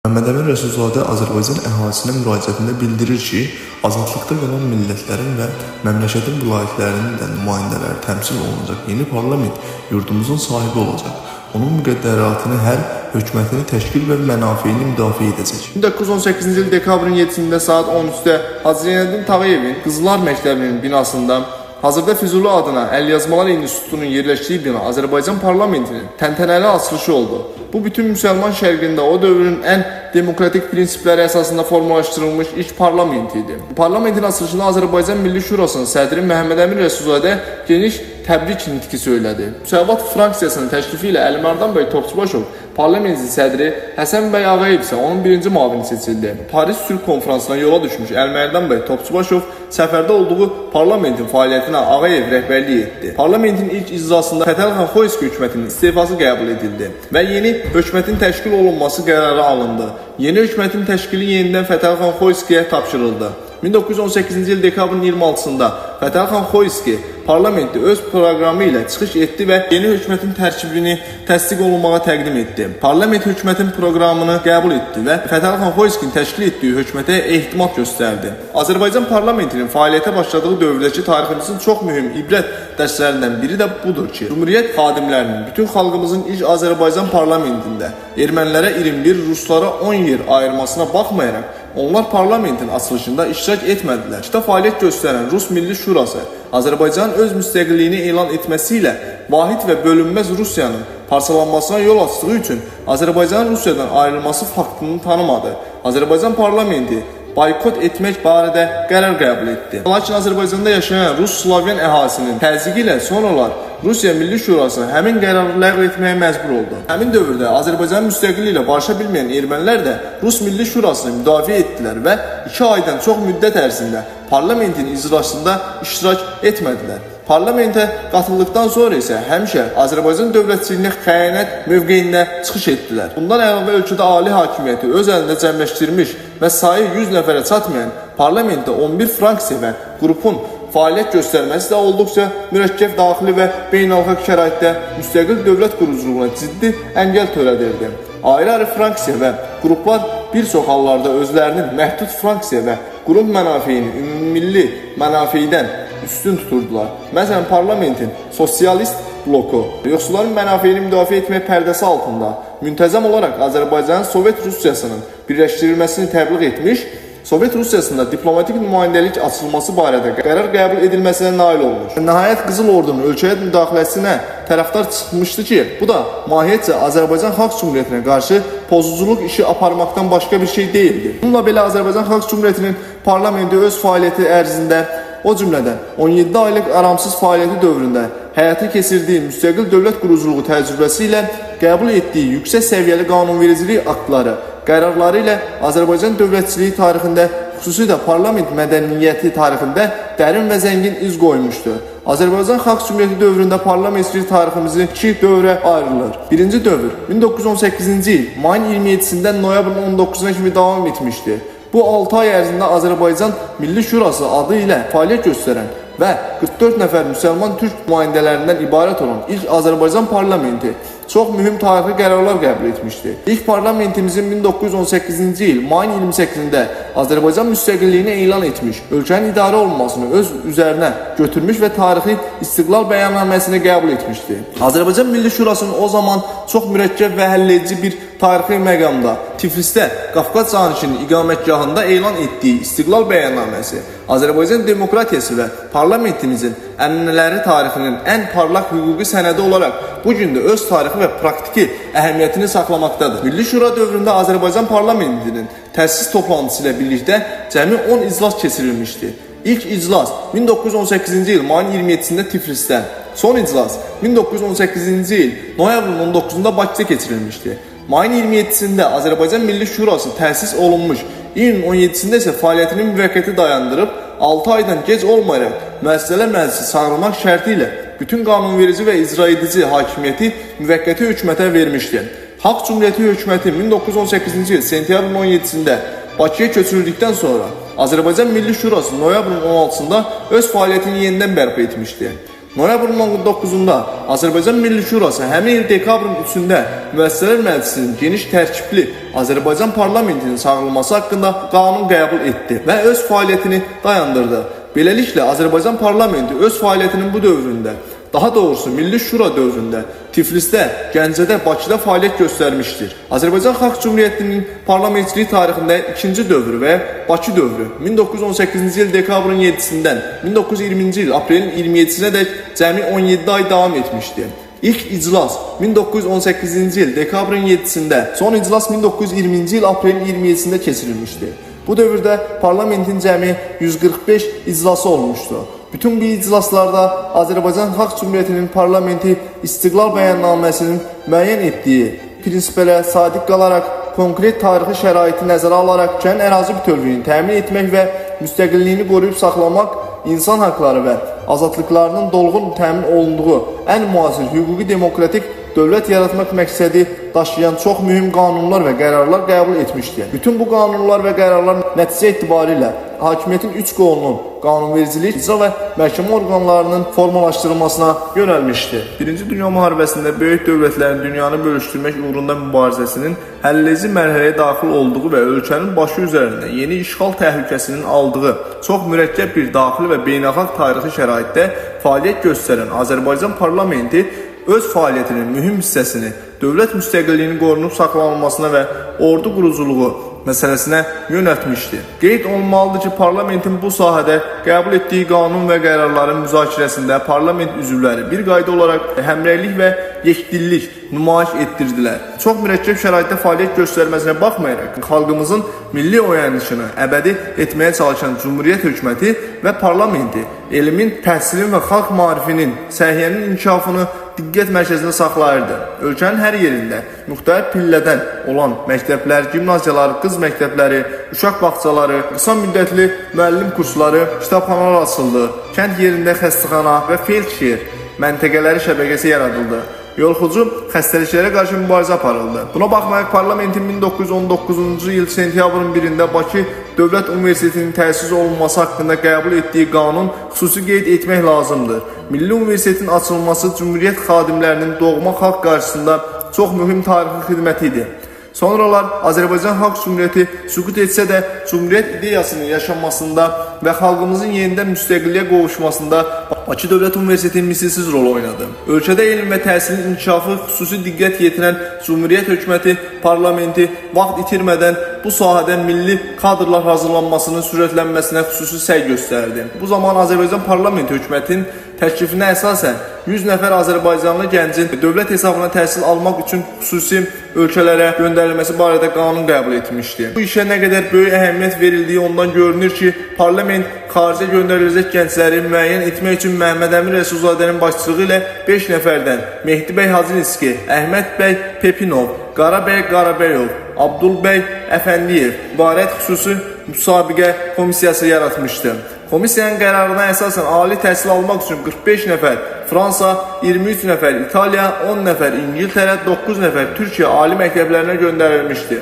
Məhəmməd Əmin Rəsulzadə Azərbaycan əhalisinə müraciətində bildirir ki, azadlıqda qalan millətlərin və məmləkətin vilayətlərinin də nümayəndələri təmsil olunacaq yeni parlament yurdumuzun sahibi olacaq. Onun müqəddəratını həll, hökumətini təşkil və mənafeyini müdafiə edəcək. 1918-ci il dekabrın 7-sində saat 13-də Hacı Zeynəddin Tağıyevin Qızlar Məktəbinin binasında hazırda Füzuli adına Əlyazmalar İnstitutunun yerləşdiyi bina Azərbaycan parlamentinin təntənəli açılışı oldu. Bu bütün müsəlman şərqində o dövrün ən demokratik prinsipləri əsasında formalaşdırılmış ilk parlament idi. Parlamentin açılışında Azərbaycan Milli Şurasının sədri Məhəmməd Əmin Rəsulzadə geniş təbrik nitqi söylədi. Müsavat fraksiyasının təklifi ilə Əlimərdan bəy Topçubaşov parlamentin sədri, Həsən bəy Ağayev isə onun birinci müavini seçildi. Paris sülh konfransına yola düşmüş Əlimərdan bəy Topçubaşov səfərdə olduğu parlamentin fəaliyyətinə Ağayev rəhbərlik etdi. Parlamentin ilk iclasında Fətəli xan Xoyski hökumətinin istefası qəbul edildi və yeni hökumətin təşkil olunması qərarı alındı. Yeni hökumətin təşkili yenidən Fətəli xan Xoyskiyə tapşırıldı. 1918-ci il dekabrın 26-sında Fətəli xan Xoyski parlamentdə öz proqramı ilə çıxış etdi və yeni hökumətin tərkibini təsdiq olunmağa təqdim etdi. Parlament hökumətin proqramını qəbul etdi və Fətəli xan Xoyskinin təşkil etdiyi hökumətə ehtimad göstərdi. Azərbaycan parlamentinin fəaliyyətə başladığı dövrdəki tariximizin çox mühüm ibrət dərslərindən biri də budur ki, Cümhuriyyət xadimlərinin bütün xalqımızın ilk Azərbaycan parlamentində ermənilərə 21, ruslara 10 yer ayırmasına baxmayaraq, onlar parlamentin açılışında iştirak etmədilər. İşte fəaliyyət göstərən Rus Milli Şurası Azərbaycanın öz müstəqilliyini elan etməsi ilə vahid və bölünməz Rusiyanın parçalanmasına yol açdığı üçün Azərbaycanın Rusiyadan ayrılması faktını tanımadı. Azərbaycan parlamenti boykot etmək barədə qərar qəbul etdi. Lakin Azərbaycanda yaşayan Rus Slavyan əhalisinin təzyiqi ilə sonralar Rusiya Milli Şurası həmin qərarı ləğv etməyə məcbur oldu. Həmin dövrdə Azərbaycanın müstəqilliyi ilə barışa bilməyən ermənilər də Rus Milli Şurasını müdafiə etdilər və 2 aydan çox müddət ərzində parlamentin iclasında iştirak etmədilər. Parlamentə qatıldıqdan sonra isə həmişə Azərbaycan dövlətçiliyinə xəyanət mövqeyində çıxış etdilər. Bundan əlavə ölkədə ali hakimiyyəti öz əlində cəmləşdirmiş və sayı 100 nəfərə çatmayan parlamentdə 11 fraksiya və qrupun fəaliyyət göstərməsi də olduqca mürəkkəb daxili və beynəlxalq şəraitdə müstəqil dövlət quruculuğuna ciddi əngəl törədirdi. Ayrı-ayrı fraksiya və qruplar bir çox hallarda özlərinin məhdud fraksiya və qrup mənafeyini ümummilli mənafeydən üstün tuturdular. Məsələn, parlamentin sosialist bloku yoxsulların mənafeyini müdafiə etmək pərdəsi altında müntəzəm olaraq Azərbaycanın Sovet Rusiyasının birləşdirilməsini təbliğ etmiş, Sovet Rusiyasında diplomatik nümayəndəlik açılması barədə qərar qəbul edilməsinə nail olmuş. Nəhayət Qızıl Ordunun ölkəyə müdaxiləsinə tərəfdar çıxmışdı ki, bu da mahiyyətcə Azərbaycan Xalq Cümhuriyyətinə qarşı pozuculuq işi aparmaqdan başqa bir şey deyildi. Bununla belə Azərbaycan Xalq Cümhuriyyətinin parlamenti öz fəaliyyəti ərzində, o cümlədən 17 aylıq aramsız fəaliyyəti dövründə həyata keçirdiyi müstəqil dövlət quruculuğu təcrübəsi ilə qəbul etdiyi yüksək səviyyəli qanunvericilik aktları, qərarları ilə Azərbaycan dövlətçiliyi tarixində, xüsusilə parlament mədəniyyəti tarixində dərin və zəngin iz qoymuşdu. Azərbaycan Xalq Cümhuriyyəti dövründə parlamentçilik tariximizi iki dövrə ayrılır. Birinci dövr 1918-ci il mayın 27-sindən noyabrın 19-una kimi davam etmişdi. Bu 6 ay ərzində Azərbaycan Milli Şurası adı ilə fəaliyyət göstərən və 44 nəfər müsəlman türk nümayəndələrindən ibarət olan ilk Azərbaycan parlamenti çox mühüm tarixi qərarlar qəbul etmişdi. İlk parlamentimizin 1918-ci il mayın 28-də Azərbaycan müstəqilliyini elan etmiş, ölkənin idarə olunmasını öz üzərinə götürmüş və tarixi İstiqlal bəyannaməsini qəbul etmişdi. Azərbaycan Milli Şurasının o zaman çox mürəkkəb və həlledici bir tarixi məqamda Tiflisdə Qafqaz canişinin iqamətgahında elan etdiyi İstiqlal bəyannaməsi Azərbaycan demokratiyası və parlamentimizin ənənələri tarixinin ən parlaq hüquqi sənədi olaraq bu gün də öz tarixi və praktiki əhəmiyyətini saxlamaqdadır. Milli Şura dövründə Azərbaycan parlamentinin təsis toplantısı ilə birlikdə cəmi 10 iclas keçirilmişdi. İlk iclas 1918-ci il mayın 27-sində Tiflisdə, son iclas 1918-ci il noyabrın 19-da Bakıda keçirilmişdi. Mayın 27-sində Azərbaycan Milli Şurası təsis olunmuş, iyunun 17-sində isə fəaliyyətini müvəqqəti dayandırıb 6 aydan gec olmayaraq Müəssisələr Məclisi çağırılmaq şərti ilə bütün qanunverici və icraedici hakimiyyəti müvəqqəti hökumətə vermişdi. Xalq Cümhuriyyəti hökuməti 1918-ci il sentyabrın 17-sində Bakıya köçürüldükdən sonra Azərbaycan Milli Şurası noyabrın 16-sında öz fəaliyyətini yenidən bərpa etmişdi. Noyabrın 19-da Azərbaycan Milli Şurası həmin il dekabrın 3-də Müəssisələr Məclisinin geniş tərkibli Azərbaycan parlamentinin çağırılması haqqında qanun qəbul etdi və öz fəaliyyətini dayandırdı. Beləliklə, Azərbaycan parlamenti öz fəaliyyətinin bu dövründə, daha doğrusu Milli Şura dövründə Tiflisdə, Gəncədə, Bakıda fəaliyyət göstərmişdir. Azərbaycan Xalq Cümhuriyyətinin parlamentçilik tarixində ikinci dövrü və Bakı dövrü 1918-ci il dekabrın 7-sindən 1920-ci il aprelin 27-sinədək cəmi 17 ay davam etmişdi. İlk iclas 1918-ci il dekabrın 7-sində, son iclas 1920-ci il aprelin 27-sində keçirilmişdi. Bu dövrdə parlamentin cəmi 145 iclası olmuşdu. Bütün bu iclaslarda Azərbaycan Xalq Cümhuriyyətinin parlamenti İstiqlal Bəyannaməsinin müəyyən etdiyi prinsiplərə sadiq qalaraq, konkret tarixi şəraiti nəzərə alaraq ölkənin ərazi bütövlüyünü təmin etmək və müstəqilliyini qoruyub saxlamaq, insan haqları və azadlıqlarının dolğun təmin olunduğu ən müasir hüquqi demokratik dövlət yaratmaq məqsədi daşıyan çox mühüm qanunlar və qərarlar qəbul etmişdi. Bütün bu qanunlar və qərarlar nəticə etibarilə hakimiyyətin üç qolunun qanunvericilik, icra və məhkəmə orqanlarının formalaşdırılmasına yönəlmişdi. Birinci Dünya Müharibəsində böyük dövlətlərin dünyanı bölüşdürmək uğrunda mübarizəsinin həlledici mərhələyə daxil olduğu və ölkənin başı üzərində yeni işğal təhlükəsinin aldığı çox mürəkkəb bir daxili və beynəlxalq tarixi şəraitdə fəaliyyət göstərən Azərbaycan parlamenti öz fəaliyyətinin mühüm hissəsini dövlət müstəqilliyinin qorunub saxlanılmasına və ordu quruculuğu məsələsinə yönəltmişdi. Qeyd olunmalıdır ki, parlamentin bu sahədə qəbul etdiyi qanun və qərarların müzakirəsində parlament üzvləri bir qayda olaraq həmrəylik və yekdillik nümayiş etdirdilər. Çox mürəkkəb şəraitdə fəaliyyət göstərməsinə baxmayaraq, xalqımızın milli oyanışını əbədi etməyə çalışan Cümhuriyyət hökuməti və parlamenti elmin, təhsilin və xalq maarifinin, səhiyyənin inkişafını diqqət mərkəzində saxlayırdı. Ölkənin hər yerində müxtəlif pillədən olan məktəblər, gimnaziyalar, qız məktəbləri, uşaq bağçaları, qısa müddətli müəllim kursları, kitabxanalar açıldı. Kənd yerində xəstəxana və feldşer məntəqələri şəbəkəsi yaradıldı. Yoluxucu xəstəliklərə qarşı mübarizə aparıldı. Buna baxmayaraq parlamentin 1919-cu il sentyabrın 1-də Bakı Dövlət Universitetinin təsis olunması haqqında qəbul etdiyi qanun xüsusi qeyd etmək lazımdır. Milli Universitetin açılması Cümhuriyyət xadimlərinin doğma xalq qarşısında çox mühüm tarixi xidməti idi. Sonralar Azərbaycan Xalq Cümhuriyyəti süqut etsə də, Cümhuriyyət ideyasının yaşanmasında və xalqımızın yenidən müstəqilliyə qovuşmasında Bakı Dövlət Universiteti misilsiz rol oynadı. Ölkədə elm və təhsilin inkişafı xüsusi diqqət yetirən Cümhuriyyət hökuməti, parlamenti vaxt itirmədən bu sahədə milli kadrlar hazırlanmasının sürətlənməsinə xüsusi səy göstərdi. Bu zaman Azərbaycan parlamenti hökumətinin təklifinə əsasən 100 nəfər azərbaycanlı gəncin dövlət hesabına təhsil almaq üçün xüsusi ölkələrə göndərilməsi barədə qanun qəbul etmişdi. Bu işə nə qədər böyük əhəmiyyət verildiyi ondan görünür ki, parlament xaricə göndəriləcək gəncləri müəyyən etmək üçün Məhəmməd Əmin Rəsulzadənin başçılığı ilə 5 nəfərdən Mehdi bəy Hacınski, Əhməd bəy Pepinov, Qarabəy Qarabəyov, Abdul bəy Əfəndiyev ibarət xüsusi müsabiqə komissiyası yaratmışdı. Komissiyanın qərarına əsasən ali təhsil almaq üçün 45 nəfər Fransa, 23 nəfər İtaliya, 10 nəfər İngiltərə, 9 nəfər Türkiyə ali məktəblərinə göndərilmişdi.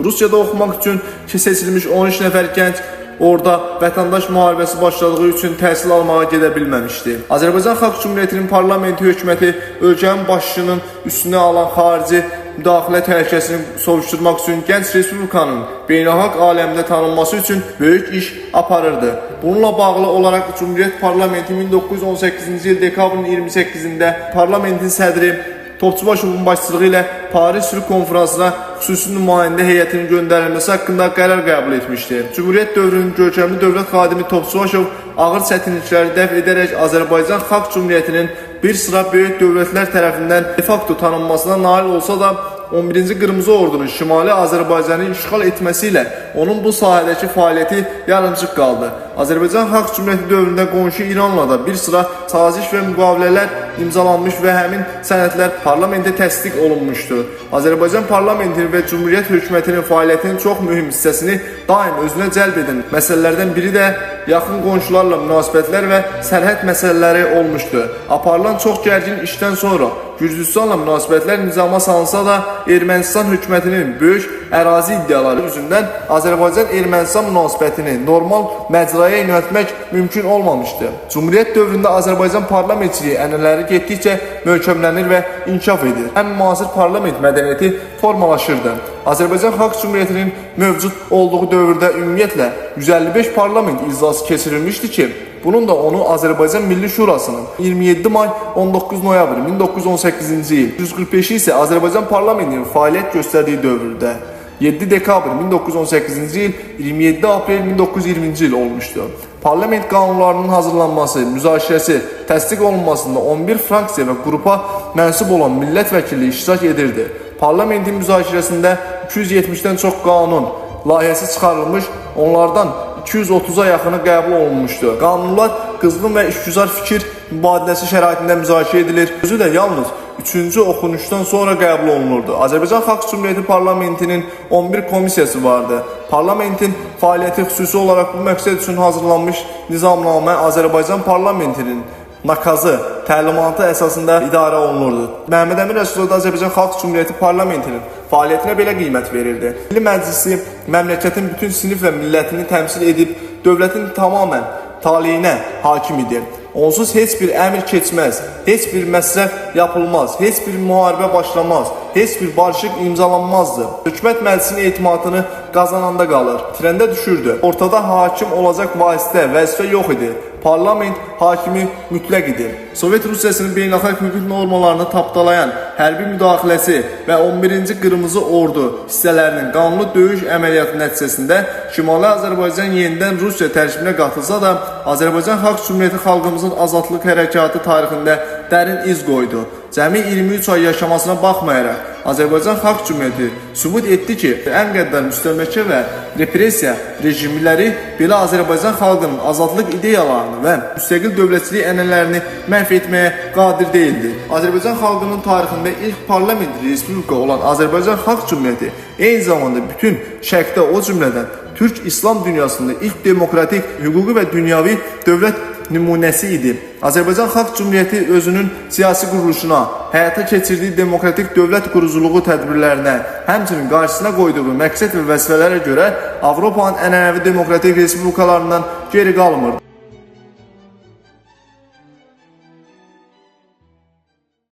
Rusiyada oxumaq üçün seçilmiş 13 nəfər gənc orada vətəndaş müharibəsi başladığı üçün təhsil almağa gedə bilməmişdi. Azərbaycan Xalq Cümhuriyyətinin parlamenti hökuməti ölkənin başçının üstünə alan xarici müdaxilə təhlükəsini sovuşdurmaq üçün gənc respublikanın beynəlxalq aləmdə tanınması üçün böyük iş aparırdı. Bununla bağlı olaraq Cümhuriyyət parlamenti 1918-ci il dekabrın 28-də parlamentin sədri Topçubaşovun başçılığı ilə Paris Sülh Konfransına xüsusi nümayəndə heyətinin göndərilməsi haqqında qərar qəbul etmişdi. Cümhuriyyət dövrünün görkəmli dövlət xadimi Topçubaşov ağır çətinlikləri dəf edərək Azərbaycan Xalq Cümhuriyyətinin bir sıra böyük dövlətlər tərəfindən de facto tanınmasına nail olsa da 11-ci Qırmızı Ordunun Şimali Azərbaycanı işğal etməsi ilə onun bu sahədəki fəaliyyəti yarımçıq qaldı. Azərbaycan Xalq Cümhuriyyəti dövründə qonşu İranla da bir sıra saziş və müqavilələr imzalanmış və həmin sənədlər parlamentdə təsdiq olunmuşdu. Azərbaycan parlamentinin və Cümhuriyyət hökumətinin fəaliyyətinin çox mühüm hissəsini daim özünə cəlb edən məsələlərdən biri də yaxın qonşularla münasibətlər və sərhəd məsələləri olmuşdu. Aparılan çox gərgin işdən sonra Gürcüstanla münasibətlər nizama salınsa da Ermənistan hökumətinin böyük ərazi iddiaları üzündən Azərbaycan-Ermənistan münasibətini normal məcraya yönəltmək mümkün olmamışdı. Cumhuriyyət dövründə Azərbaycan parlamentçiliyi ənənələri getdikcə möhkəmlənir və inkişaf edir. Həm müasir parlament mədəniyyəti formalaşırdı. Azərbaycan Xalq Cümhuriyyətinin mövcud olduğu dövrdə ümumiyyətlə 155 parlament iclası keçirilmişdi ki, bunun da onu Azərbaycan Milli Şurasının 27 may 19 noyabr 1918-ci il, 145-i isə Azərbaycan parlamentinin fəaliyyət göstərdiyi dövrdə 7 dekabr 1918-ci il, 27 aprel 1920-ci il olmuşdu. Parlament qanunlarının hazırlanması, müzakirəsi, təsdiq olunmasında 11 fraksiya və qrupa mənsub olan millət vəkilliyi iştirak edirdi. Parlamentin müzakirəsində 270-dən çox qanun layihəsi çıxarılmış, onlardan 230-a yaxını qəbul olunmuşdu. Qanunlar qızğın və işgüzar fikir mübadiləsi şəraitində müzakirə edilir. Özü də yalnız 3-cü oxunuşdan sonra qəbul olunurdu. Azərbaycan Xalq Cümhuriyyəti parlamentinin 11 komissiyası vardı. Parlamentin fəaliyyəti xüsusi olaraq bu məqsəd üçün hazırlanmış nizamnamə Azərbaycan parlamentinin nakazı, təlimatı əsasında idarə olunurdu. Məhəmməd Əmin Rəsulzadə Azərbaycan Xalq Cümhuriyyəti parlamentinin fəaliyyətinə belə qiymət verirdi. Milli Məclisi məmləkətin bütün sinif və millətini təmsil edib, dövlətin tamamən taleyinə hakim idi. Onsuz heç bir əmr keçməz, heç bir məsrəf yapılmaz, heç bir müharibə başlamaz, heç bir barışıq imzalanmazdı. Hökumət məclisin etimadını qazananda qalır, itirəndə düşürdü. Ortada hakim olacaq vasitə, vəzifə yox idi. Parlament hakimi mütləq idi. Sovet Rusiyasının beynəlxalq hüquq normalarını tapdalayan hərbi müdaxiləsi və 11-ci Qırmızı Ordu hissələrinin qanlı döyüş əməliyyatı nəticəsində Şimali Azərbaycan yenidən Rusiya tərkibinə qatılsa da, Azərbaycan Xalq Cümhuriyyəti xalqımızın azadlıq hərəkatı tarixində dərin iz qoydu. Cəmi 23 ay yaşamasına baxmayaraq, Azərbaycan Xalq Cümhuriyyəti sübut etdi ki, ən qəddar müstəmləkə və repressiya rejimləri belə Azərbaycan xalqının azadlıq ideyalarını və müstəqil dövlətçilik ənənələrini məhv etməyə qadir deyildi. Azərbaycan xalqının tarixində ilk parlament respublika olan Azərbaycan Xalq Cümhuriyyəti eyni zamanda bütün şərqdə, o cümlədən Türk İslam dünyasında ilk demokratik, hüquqi və dünyavi dövlət nümunəsi idi. Azərbaycan Xalq Cümhuriyyəti özünün siyasi quruluşuna, həyata keçirdiyi demokratik dövlət quruculuğu tədbirlərinə, həmçinin qarşısına qoyduğu məqsəd və vəzifələrə görə Avropanın ənənəvi demokratik respublikalarından geri qalmırdı.